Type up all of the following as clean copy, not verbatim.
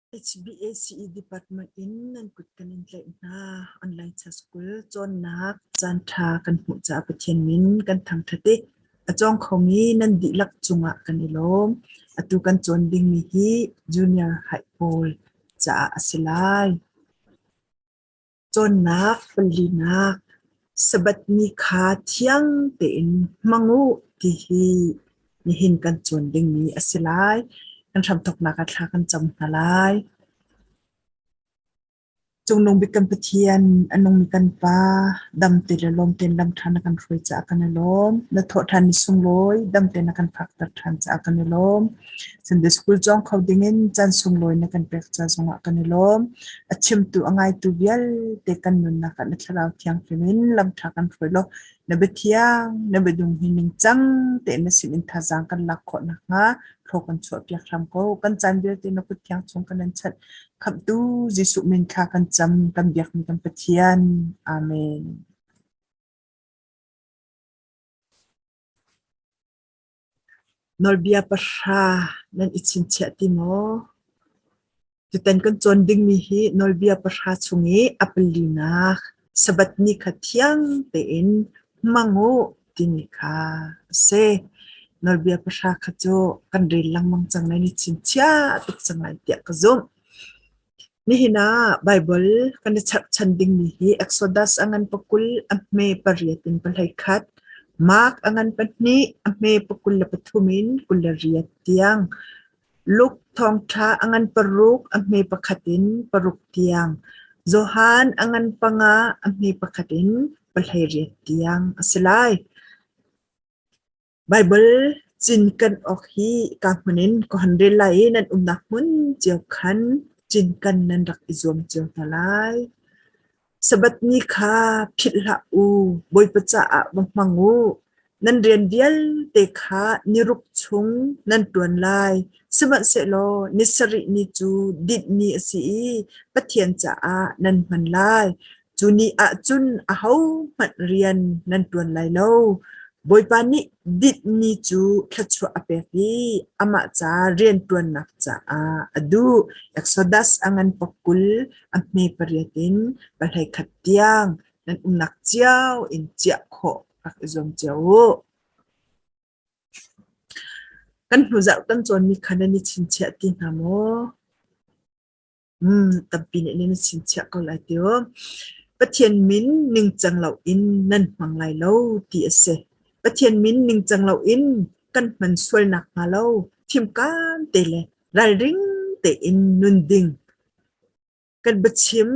HBACE Department in nan kut kan in tlaih hna. Online school cawnnak caanṭha kan hmuh caah Pathian min kan thangṭhat i a cawng khomi nan dihlak cungah kan i lawm. Atu kan cawn dingmi hi junior high pawl caah a si lai. Cawnnak palinak Sabbath ni kha thiang tein hmang u ti hi nihin kan cawn dingmi a si lai. Kan hramthawknak ah thla kan cam hna lai. Cungnung bik kan Pathian, a nungmi kan Pa, dam te le lawm tein lam ṭha na kan hruai caah kan i lawm. Na thawhṭhan ni sunglawi dam tein na kan phakter ṭhan caah kan i lawm. Sunday school cawng kho dingin caan sunglawi na kan pek ca zongah kan i lawm. A chimtu a ngaitu vialte kan nunnak ah na thlarau thianghlim in lamṭha kan hruai law na biathiang na biadung hi ningcang tein na sinin thazaang kan lak khawh nakhnga thlaw kan chuahpiak hram ko. Kan caan vialte na kut thiang chung kan in chanh. Khamhtu Jesuh min thla kan cam kan biakmi kan Pathian. Amen. Nawlbia pahra nan i chinchiah ti maw? Tutan kan cawn dingmi hi nawlbia pahra chung i a palinak Sabbath ni kha thiang tein hmang u timi kha a si. Nawlbia pahra kha cu kan rel lengmang cang lai, ni chinchiah tuk cang lai tiah ka zumh. Nihin ah Baibal kan i cherhchan dingmi hi Exodus a ngan pakul a hme pariat in pahlei khat, Mark a ngan pahnih a hme pakul le pathum in 28 tiang, Luke thawngṭha a ngan paruk a hme pakhat in paruk tiang, Johan a ngan panga a hme pakhat in pahlei riat tiang a si lai. Baibal cinken awk hi ka hmun in ka hon rel lai i nan umnak hmun cio khan cinken nan rak i zuam cio hna lai. Sabbath ni kha philh hlah u, Bawipa caah va hmang u. Nan rian vialte kha ni ruk chung nan ṭuan lai, sihmanhsehlaw ni sarih ni cu dinh ni a si i Pathian caah nan hman lai. Cu ni ah cun ahohmanh rian nan ṭuan lai lo. Bawipa nih dinh ni cu thluachuah a pek i amah ca rianṭuannak caah a duh. Exodus a ngan pakul a hme pariat in pahlei khat tiang nan umnak cio in ciah khawh rak i zuam cio u. Kan hnuzarh kan cawnmi kha nan i chinchiah ti hna maw? Tampi nih nan i chinchiah ko lai ti u. Pathian min ningcang loin nan hmang lai lo ti a si. Pathian min ningcang loin kan hman sual nakhnga lo fimkaan te le ralring tein nun ding. Kan biachim,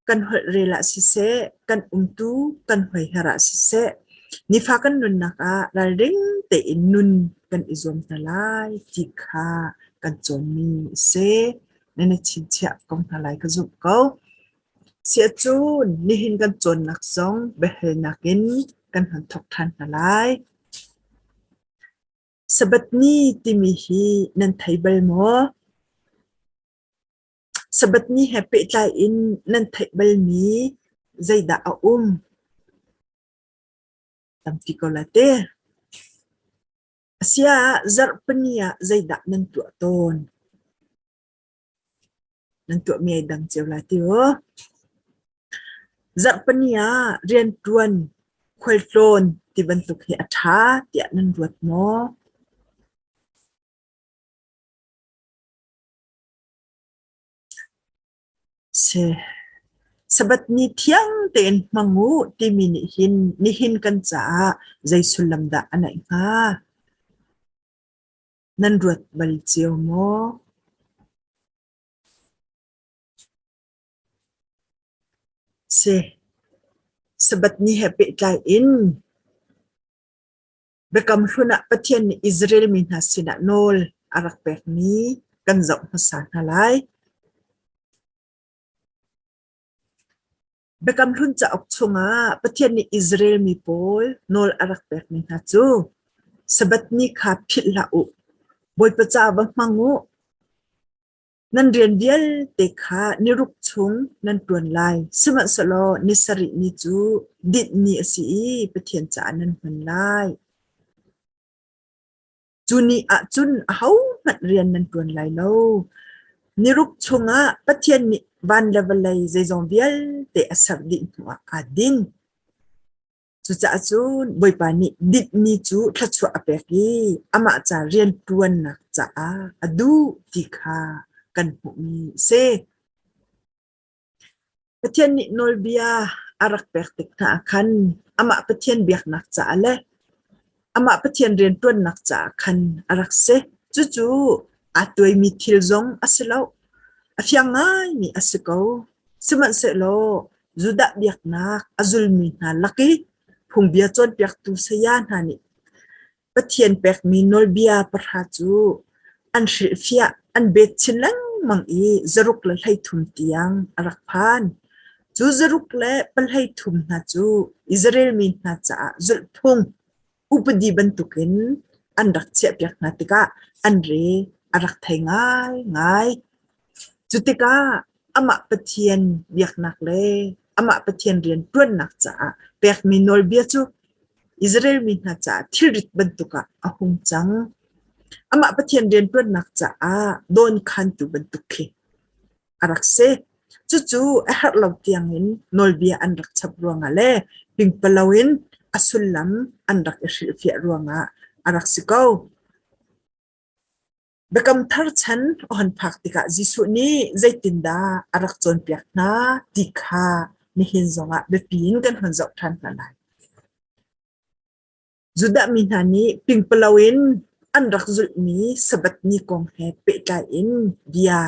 kan holhrel ah siseh, kan umtu, kan hoiher ah siseh, nifa kan nunnak ah ralring tein nun kan i zuam hna lai ti kha kan cawnmi a si. Nan i chinchiah ko hna lai ka zumh ko. Siahcun nihin kan cawnnak zong biahalnak in kan hon thawk ṭhan hna lai. Sabbath ni timi hi nan thei bal maw? Sabbath ni he pehtlai in nan theih balmi zeidah a um? Tampi ko la te. Asiah zarhpini ah zeidah nan tuah tawn? Nan tuahmi ai dang cio lai ti u. Zarhpini ah rianṭuan, khualtlawn ti bantuk hi a ṭha tiah nan ruat maw? Sabbath ni thiang tein hmang u timi nih hin nihin kan caah zei sullam dah a neih hnga? Nan ruat bal cio maw? Sabbath ni he pehtlai in Biakam Hlun ah Pathian nih Israel mi hna sinah nawl a rak pekmi kan zoh hmasa hna lai. Biakam Hlun cauk chungah Pathian nih Israel mi pawl nawl a rak pekmi hna cu Sabbath ni kha philh hlah u, Bawipa ca va hmang u, Nan rian vialte kha ni ruk chung nan ṭuan lai, sihmanhsehlaw ni sarih ni cu dinh ni a si i Pathian caah nan hman lai. Cu ni ah cun ahohmanh rian nan ṭuan lai lo. Niruk chungah Pathian nih van le vawlei zeizong vialte a ser dih hnuah aa din. Cucaah cun Bawipa nih dinhmi cu thluachuah a pek i amah ca rianṭuannak caah a duh ti kha kan hmuhmi a si. Pathian nih nawlbia a rak pek tik hna ah khan amah Pathian biaknak caah le amah Pathian rianṭuannak caah khan a rak si. Cucu aa tuaimi thil zong a si lo. A fiang ngaimi a si ko. Sihmanhsehlaw Judah biaknak a zulmi hna lak i phungbia cawnpiaktu saya hna nih Pathian pekmi nawlbia pahra cu an hrilhfiah, an bet chin lengmang i zaruk le 13 tiang a rak phan. Cu zaruk le pahleithum hna cu Israel mi hna caah zulhphung upadi bantukin an rak chiahpiak hna tikah an re a rak thei ngaingai. Cu tikah amah Pathian biaknak le amah Pathian rianṭuannak caah pekmi nawlbia cu Israel mi hna caah thilrit bantuk ah a hung cang. Amah Pathian rianṭuannak caah dawnkhantu bantuk khi a rak si. Cucu a herh lo tiangin nawlbia an rak chap ruangah le pingpalo in a sullam an rak i hrilhfiah ruangah a rak si ko. Biakam Thar chan a hon phak tikah Jesuh nih zeitindah a rak cawnpiak hna ti kha nihin zongah biapi in kan hon zoh ṭhan hna lai. Judah mi hna nih pingpalo in an rak zulhmi Sabbath ni kong he pehtlai in bia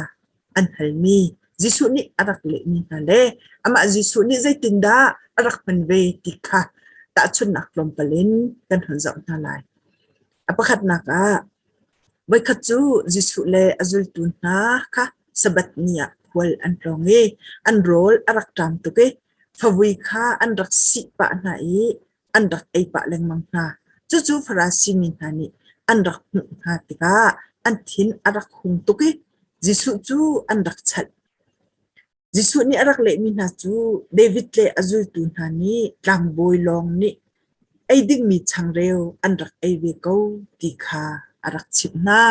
an halmi Jesuh nih a rak lehmi hna le amah Jesuh nih zeitindah a rak hman ve ti kha tahchunhnak tlawmpal in kan hon zoh hna lai. A pakhatnak ah, voikhat cu Jesuh le a zultu hna kha Sabbath ni ah khual an tlawng i an rawl a rak ṭam tuk i favui kha an rak sih pah hna i an rak ei pah lengmang hna. Cucu Farasi mi hna nih an rak hmuh hna tikah an thin a rak hung tuk i Jesuh cu an rak chalh. Jesuh nih a rak lehmi hna cu David le a zultu hna nih tlangbawi lawng nih ei dingmi changreu an rak ei ve ko ti kha a rak chimh hna.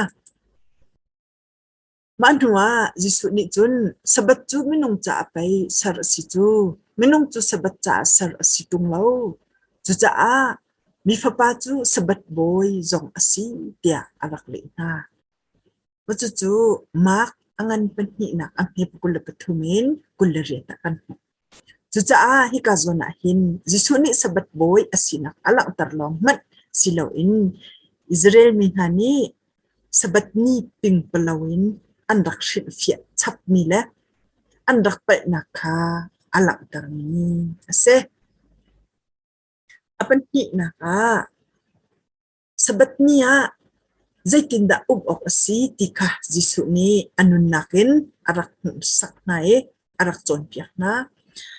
Mah hnuah Jesuh nih cun Sabbath cu minung caah pei ser a si cu, minung cu Sabbath caah ser a si ṭung lo. Cucaah mi Fapa cu Sabbath bawi zong a si tiah a rak leh hna. Cucu Mark a ngan pahnihnak a hme 23 in 28 ah kan hmuh. Cucaah hika zawn ah hin Jesuh nih Sabbath bawi a sinak a langhter lawng hmanh si loin Israel mi hna nih Sabbath ni pingpalo in an rak hrilhfiah chapmi le an rak palhnak kha a langhtermi a si. A pahnihnak ah Sabbath ni ah zeitindah um awk a si ti kha Jesuh nih a nunnak in a rak hmuhsak hna i a rak cawnpiak hna.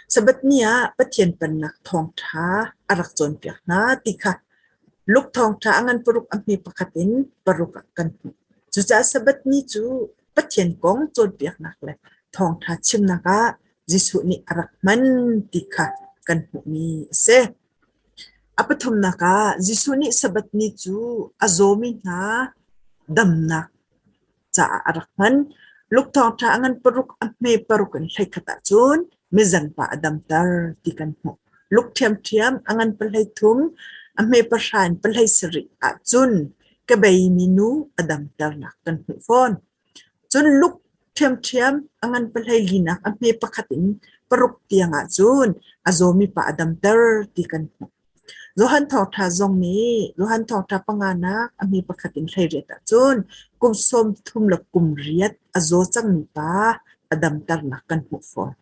Sabbath ni ah Pathian Pennak thawngṭha a rak cawnpiak hna ti kha Luke thawngṭha a ngan paruk a hme pakhat in paruk ah kan hmuh. Cucaah Sabbath ni cu Pathian kong cawnpiaknak le thawngṭha chimnak ah Jesuh nih a rak hman ti kha kan hmuhmi a si. A pathumnak ah Jesuh nih Sabbath ni cu a zawmi hna damnak caah a rak hman. Luke thawngṭha a ngan paruk a hme paruk in 11 ahcun mizengpa a damter ti kan hmuh. Luke ṭhiamṭhiam a ngan pahlei thum a hme pahra in pahlei sarih ahcun kebei minu a damternak kan hmuh fawn. Cun Luke ṭhiamṭhiam a ngan pahlei linak a hme pakhat in paruk tiang ahcun a zawmi pa a damter ti kan hmuh. Johan Thawngṭha zong nih Johan Thawngṭha panganak a hme pakhat in 18 ahcun kum 38 a zaw cangmi pa a damternak kan hmuh fawn.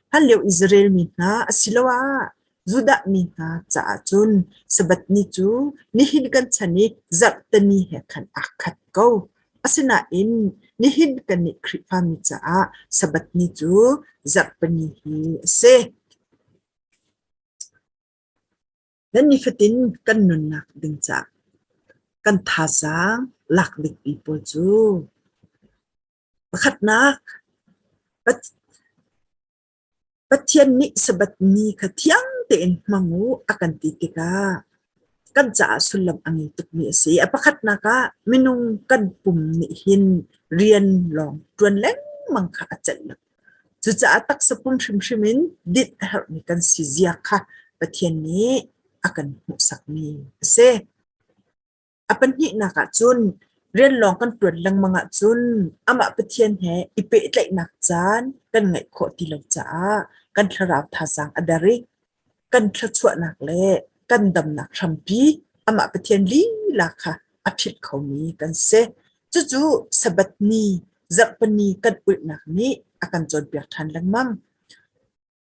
Hlanlio Israel mi hna asiloah Judah mi hna caah cun Sabbath ni cu nihin kan chan i zarhteni he khan aa khat ko. Asinain nihin kannih Khrihfami caah Sabbath ni cu zarhpini hi a si. Nan nifatin kan nunnak ding caah kan thazaang lak dingmi pawl cu pakhatnak, Pathian nih Sabbath ni kha thiang tein hmang u a kan ti tikah. kan caah sullam a ngei tukmi a si. A pakhatnak ah minung kan pum nih hin rian lawng ṭuan lengmang kha a celh lo. Cucaah taksa pum hrimhrim in dinh a herhmi kan si zia kha Pathian nih a kan hmuhsakmi a si. A pahnihnak ah cun rian lawng kan ṭuan lengmang ahcun amah Pathian he i pehtlaihnak caan kan ngeih khawh ti lo caah kan thlarau thazaang a der i kan thluachuahnak le kan damnak hrampi amah Pathian lila kha a philh khomi kan si. Cucu Sabbath ni, Zarhpini kan ulhnak nih a kan cawnpiak ṭhan lengmang.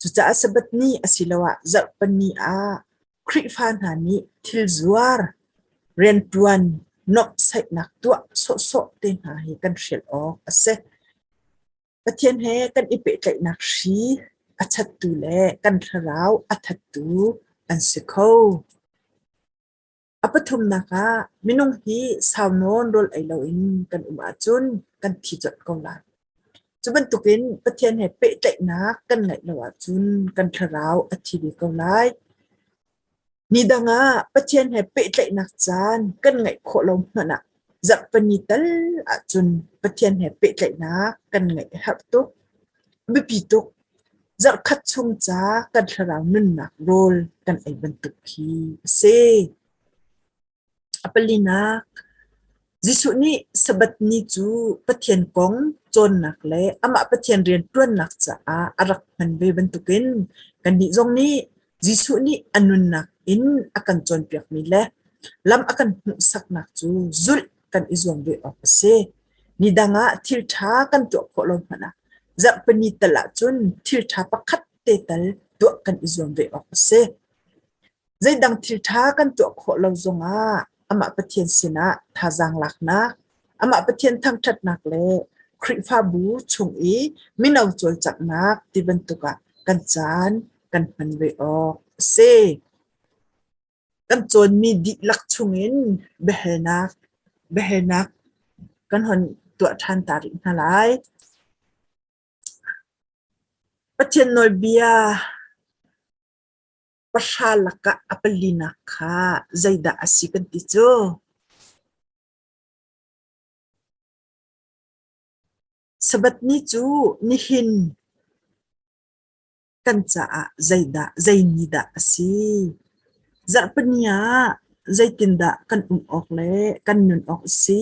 Cucaah Sabbath ni asiloah Zarhpini ah Khrihfa hna nih thil zuar, rianṭuan, nuamhsaihnak tuah sawhsawh te hna hi kan hrial awk a si. Pathian he kan i pehtlaihnak hri a chattu le kan thlarau a thattu an si kho. A pathumnak ah minung hi sau nawn rawl ei loin kan um ahcun kan thi colh ko lai. Cu bantukin Pathian he pehtlaihnak kan ngeih lo ahcun kan thlarau a thi ve ko lai. Ni dang ah Pathian he pehtlaihnak caan kan ngeih khawh lo hmanh ah zarhpini tal ahcun Pathian he pehtlaihnak kan ngeih a herh tuk. A biapi tuk. Zarhkhat chung ca kan thlarau nunnak rawl kan ei bantuk khi a si. A palinak, Jesuh nih Sabbath ni cu Pathian kong cawnnak le amah Pathian rianṭuannak caah a rak hman ve bantukin kannih zong nih Jesuh nih a nunnak in a kan cawnpiakmi le lam a kan hmuhsaknak cu zulh kan i zuam ve awk a si. Ni dang ah thil ṭha kan tuah khawh lo hmanh ah zarhpini tal ahcun thil ṭha pakhat te tal tuah kan i zuam ve awk a si. Zeidang thil ṭha kan tuah khawh lo zongah amah Pathian sinah thazaang laknak, amah Pathian thangṭhatnak le Khrihfabu chung i mino cawlcanghnak ti bantuk ah kan caan kan hman ve awk a si. Kan cawnmi dihlak chungin biahalnak biahalnak kan hon tuah ṭhan ta rih hna lai. Pathian nawlbia pahra lakah a palinak kha zeidah a si kan ti cu? Sabbath ni cu nihin kan caah zeidah zei ni dah a si? Zarhpini ah zeitindah kan um awk le kan nun awk a si?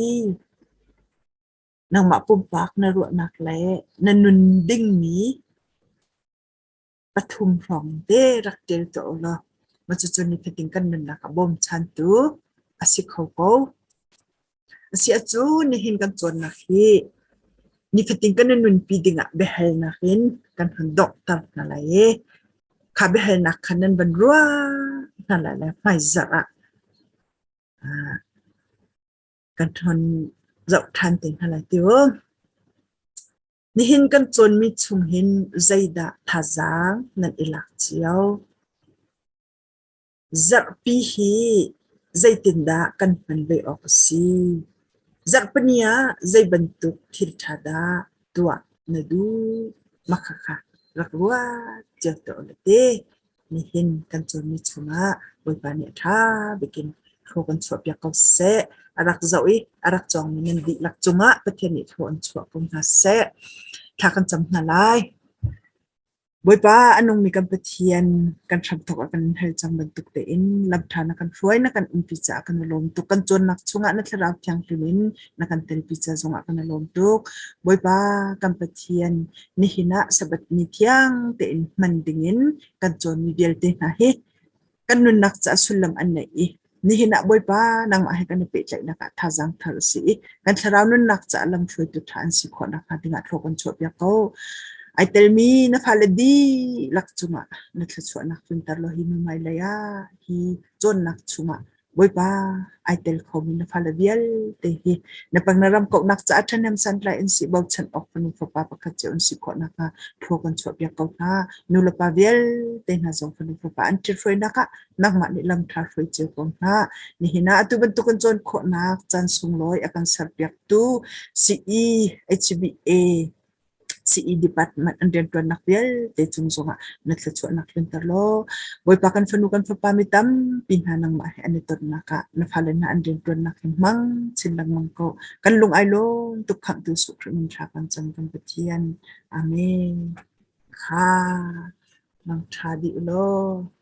Nangmah pumpak na ruahnak le na nun dingmi pathum hrawng te rak ṭial tuah u law mah cucu nifatin kan nunnak ah bawmchantu a si kho ko. A si ahcun nihin kan cawnnak hi nifatin kan i nunpi dingah biahalnak in kan hun donghter hna lai i kha biahalnak kha nan van ruah hna lai le hmaizarh ah kan hun zoh ṭhan te hna lai ti u. Nihin kan cawnmi chung hin zeidah thazaang nan i lak cio? Zarhpi hi zeitindah kan hman ve awk a si? Zarhpini ah zei bantuk thil ṭha dah tuah na duh? Mah khakha rak ruat cio tuah u law ti. Nihin kan cawnmi chungah Bawipa nih a ṭha bikin thlua kan chuahpiak ko seh. A rak zoh i a rak cawngmi nan dihlak cungah Pathian nih thlua an chuah ko hna seh. Thla kan cam hna lai. Bawipa a nungmi kan Pathian kan hramthawk ah kan hal cang bantuk tein lamṭha na kan hruai na kan umpi caah kan i lawm tuk. Kan cawnnak chungah na thlarau thianghlim in na kan telpi ca zongah kan i lawm tuk. Bawipa kan Pathian nihin ah Sabbath ni thiang tein hman dingin kan cawnmi vialte hna hi kan nunnak caah sullam an neih i nihin ah Bawipa nangmah he kan i pehtlaihnak ah thazaang thar a si i kan thlarau nunnak caah lamhruaitu ṭha an si khawh nakhnga dingah thlawh kan chuahpiak ko. Ai telmi na fale dihlak cungah na thluachuahnak tlunter law hi hmailei ah hi cawnnak chungah Bawipa ai tel khomi na fale vialte hi na pang na ram kauhnak caah ṭhahnem santlai in si bochan awk fanu fapa pakhat cio an si khawh nakhnga thlua kan chuahpiak ko hna. Nulepa vialte hna zong fanu fapa an ṭhithruainak ah nangmah nih lam ṭha hruai cio ko hna. Nihin ah atu bantuk kan cawn khawhnak caan sunglawi a kan serpiaktu CE HBA. CE department an rianṭuannak vialte cung zongah na thluachuahnak tlunter law Bawipa kan fanu kan fapa mi tampi hna nangmah he an i tonnak ah na fale hna an rianṭuannak hi hmang chin lengmang ko. Kan lung ai lawm tuk khamhtu Jesuh Khrih min thla kan cam kan Pathian. Amen. Kha mangṭha dih u law.